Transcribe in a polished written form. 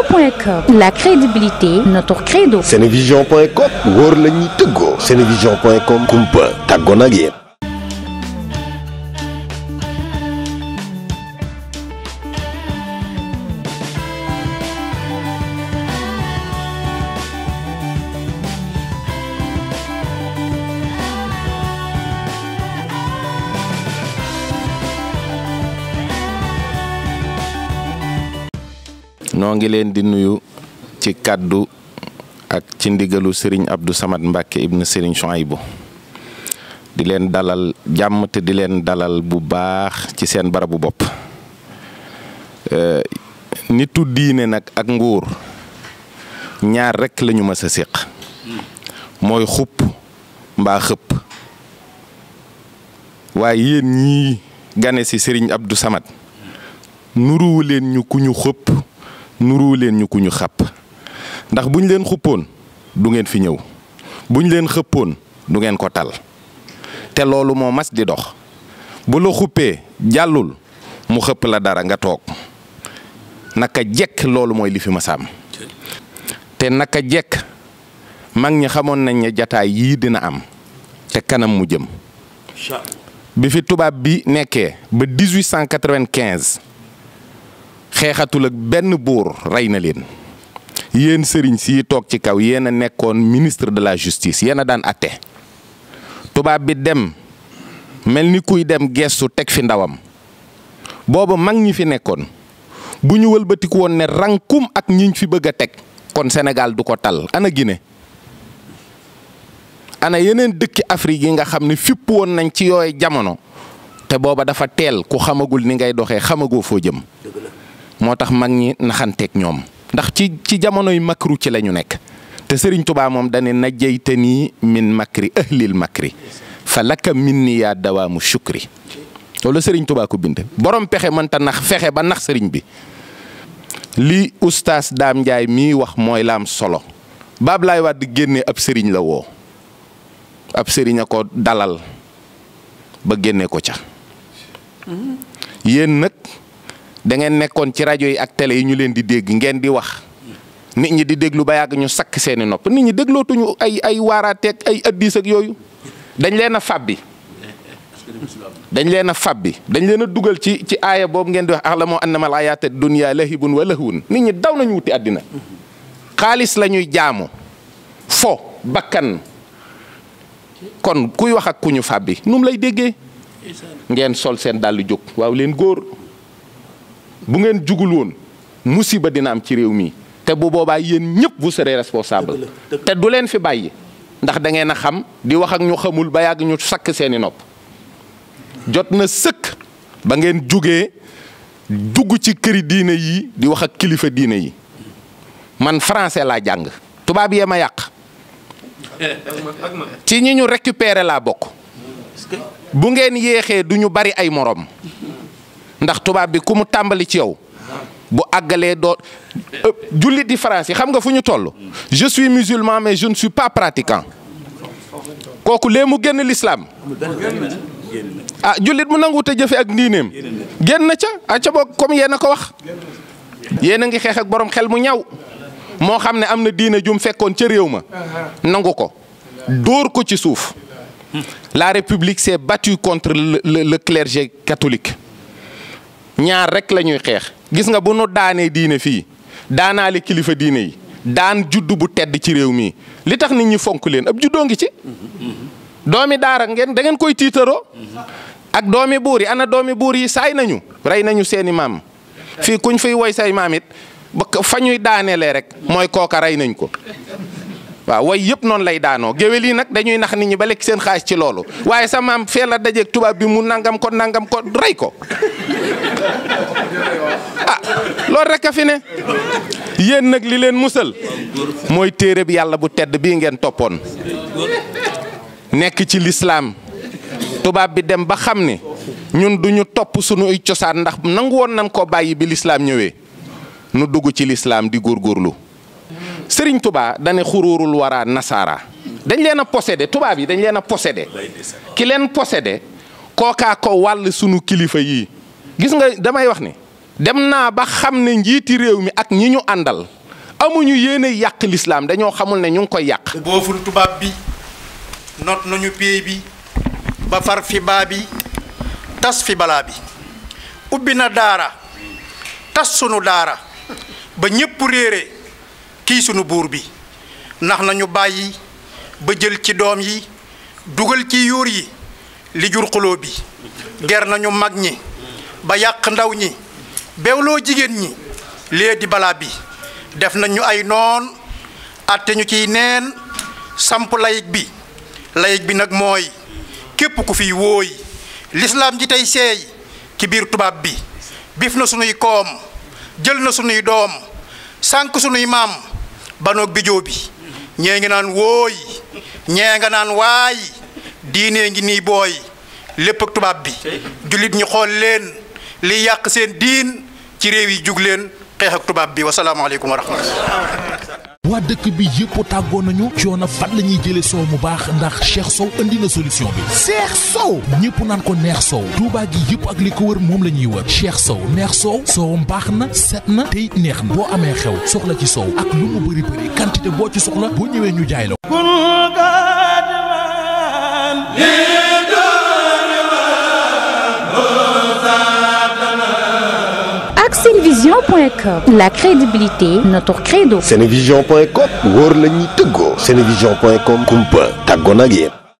Senevision.com, la crédibilité, notre credo. Senevision.com, wóor la ñuy tëggoo. Senevision.com, kumpa tàggoon ak yéen. noo ngi leen di nuyu ci kàddu ak ci ndigalu Serigne Abdou Samad Mbacke ibn Serigne Chouaïbou di leen dalal jàmm te di leen dalal bu baax ci seen barabu bopp nitu diine nag ak nguur ñaar rekk lañu mës a séq mooy xupp mbaa xëpp waaye yéen ñii gane ci Serigne Abdou Samad nuruwu leen ñu ku ñu xëpp nuru leen ñu ku ñu xàpp ndax buñ leen xuppoon du ngeen fi ñëw buñ leen xëppoon du ngeen ko tal te loolu moo mas di dox bu la xuppee jàllul mu xëpp la dara nga toog naka jekk loolu mooy li fi masaam te naka jekk mag ñi xamoon nañ ne jataay yii dina am te kanam mu jëm bi fi tubaab bi nekkee ba 1895 xeexatul ak benn buur rey na leen yéen sëriñ si toog ci kaw yéen a nekkoon ministre de la justice yéen a daan atte tubaab bi dem mel ni kuy dem gestu teg fi ndawam booba mag ñi fi nekkoon bu ñu wëlbatiku woon ne rankum ak ñiñ fi bëgg a teg kon Sénégal du ko tal ana Guinée ana yeneen dëkki Afrique yi nga xam ne fipp woon nañ ci yooyu jamono te booba dafa teel ku xamagul ni ngay doxee xamagoo foo jëm moo tax mag ñi naxanteeg ñoom ndax ci jamonoy makru ci la ñu nekk te Serigne Touba moom dane najjaytanii min makri ahlil makri fa laka minni yaa dawaamu shukri loolu Serigne Touba ko bind borom pexe mënta nax fexe ba nax Serigne bi li oustaz Dame Ndiaye mii wax mooy laam solo ba Ablaye Wade génne ab Serigne la woo ab Serigne a ko dalal ba génne ko ca yéen nag da ngeen nekkoon ci rajo yi ak télé yi ñu leen di dégg ngeen di wax nit ñi di déglu ba yàgg ñu sakk seeni nopp nit ñi déglootuñu ay waaraateeg ay addis ak yooyu dañ leen a fàbbi dañ leen a dugal ci aaya boobu ngeen di wax a'lamu annamal hayaata dunya lahibun wa lahwun nit ñi daw nañu wuti àddina xaalis la ñuy jaamu fo bakkan kon kuy wax ak ku ñu fàbbi nu mu lay déggee ngeen sol seen dàll jóg waaw leen góor bu ngeen jugul woon musiba dina am ci réew mi te bu boobaa yéen ñëpp vous serez responsable te du leen fi bàyyi ndax da ngeen a xam di wax ak ñu xamul ba yàgg ñu sakk seeni nopp jot na sëkk ba ngeen jugee dugg ci këri diine yi di wax ak kilifa diine yi man français laa jàng tubaab yee ma yàq ci ñi ñu récupérer laa bokk bu ngeen yéexee du ñu bari ay morom. ndax tubaab bi ku mu tàmbali ci yow bu àggalee doo jullit di France yi xam nga fu ñu toll je suis musulman mais je ne suis pas pratiquant kooku lee mu génn l'islam ah jullit mu nangu te jëfe ak diineem génn na ca boog comme yéen a ko wax yéen a ngi xeex ak borom xel mu ñaw moo xam ne am na diine jum fekkoon ca réew ma nangu ko dóor ko ci suuf la République s'est battue contre le clergé catholique ñaar rek la ñuy xeex gis nga bu nu daanee diine fii daanaale kilifa diine yi daan juddu bu tedd ci réew mi li tax nit ñi fonk leen ab juddoo ngi ci doomi daara ngeen da ngeen koy tiitaroo ak doomi buur yi ana doomi buur yi saay nañu rey nañu seeni maam fii kuñ fiy woy say maam it ba fa ñuy daanelee rek mooy kooka rey nañ ko waaw way yëpp noonu lay daanoo géwél yi nag dañuy nax nit ñi ba lekk seen xaalis ci loolu waaye sa maam fee la dajeeg tubaab bi mu nangam ko rey ko ah loolu rek a fi ne yéen nag li leen musal mooy téere bi yàlla bu tedd bii ngeen toppoon nekk ci lislaam tubaab bi dem ba xam ne ñun duñu topp suñuy cosaan ndax nangu woon nañ ko bàyyi bi lislaam ñëwee nu dugg ci lislaam di góorgóorlu Sëriñ Tuubaa dane xuruurul wara nasaara dañ leen a possédé tubaab yi dañ leen a possédé ki leen possédé kookaa ko wàll sunu kilifa yii gis nga damay wax ni dem naa ba xam ne njiiti réew mi ak ñi ñu àndal amuñu yéene yàq lislaam dañoo xamul ne ñu ngi koy yàq. booful tubaab bi not nañu pay bi ba far fi baa bi tas fi balaa bi ubbi na daara tas sunu daara ba ñépp réere kii sunu buur bi nax nañu bàyyi ba jël ci doom yi dugal ci yuur yi li jur xuloo bi ger nañu mag ñi ba yàq ndaw ñi bewloo jigéen ñi lee di balaa bi def nañu ay noon atte ñu ciy neen samp layig bi nag mooy képp ku fiy wóoy lislaam ji tey seey ci biir tubaab bi bif na sunuy koom jël na sunuy doom sànq sunuy maam banoog bijoo bi ñee ngi naan wóoy ñee nga naan waay diinee ngi nii booy lépp ak tubaab bi jullit ñi xool leen li yàq seen diin ci réew yi jug leen xeex ak tubaab bi wasalaamaaleykum wa rahmatullah. waa dëkk bi yëpp tàggoo nañu coono fan la ñuy jëlee soow mu baax ndax Cheikh Sow indi na solution bi. Cheikh Sow ñëpp naan ko neex soow Touba gi yëpp ak li ko wër moom la ñuy wër Cheikh Sow neex soow soowam baax na set na te it neex na boo amee xew soxla ci soow ak lu mu bëri bëri quantité boo ci soxla boo ñëwee ñu jaay la. Senevision.com, la crédibilité, notre credo. Senevision.com wóor la ñuy tëggoo. Senevision.com kumpa tàggoo na ak yéen.